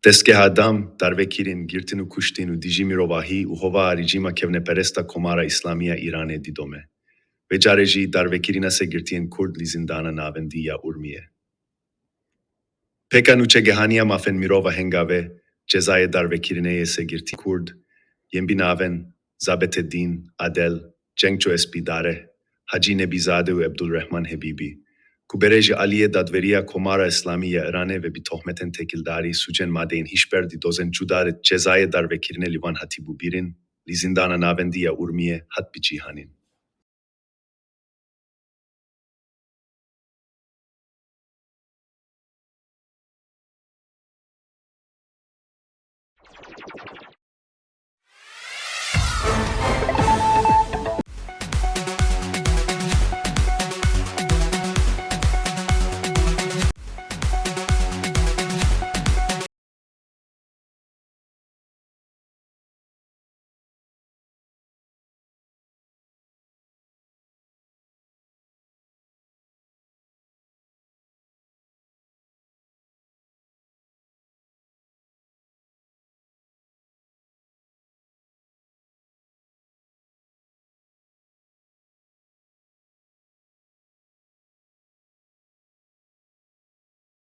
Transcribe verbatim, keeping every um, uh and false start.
Destgeha DAM, darvekirîn, girtin û kuştin û dijî mirovahî û hova a rejîma kevneperest a Komara Îslamî ya Îranê dîdome. Vê carê jî darvekirina sergirtiyên Kurd li Zîndana Navendî ya Urmiyê. Pêka nûçegihaniya mafên mirov a Hengave, cezayê darvekirinê yê sergirtî Kurd yên bi navên Zabetedîn, Adel, Cenkço Espîdare, Hacî Nebîzade û Ebdulrehman Hebîbî, ku berê ji aliyê Dadveriya Komara Îslamî ya Îranê ve bi tohmetên têkildarî, sûcên madeyên hişber di dozên cuda de cezayê darvekirinê li van hatîbû birîn, li Zîndana Navendî ya Urmiyê hat bicîhanîn.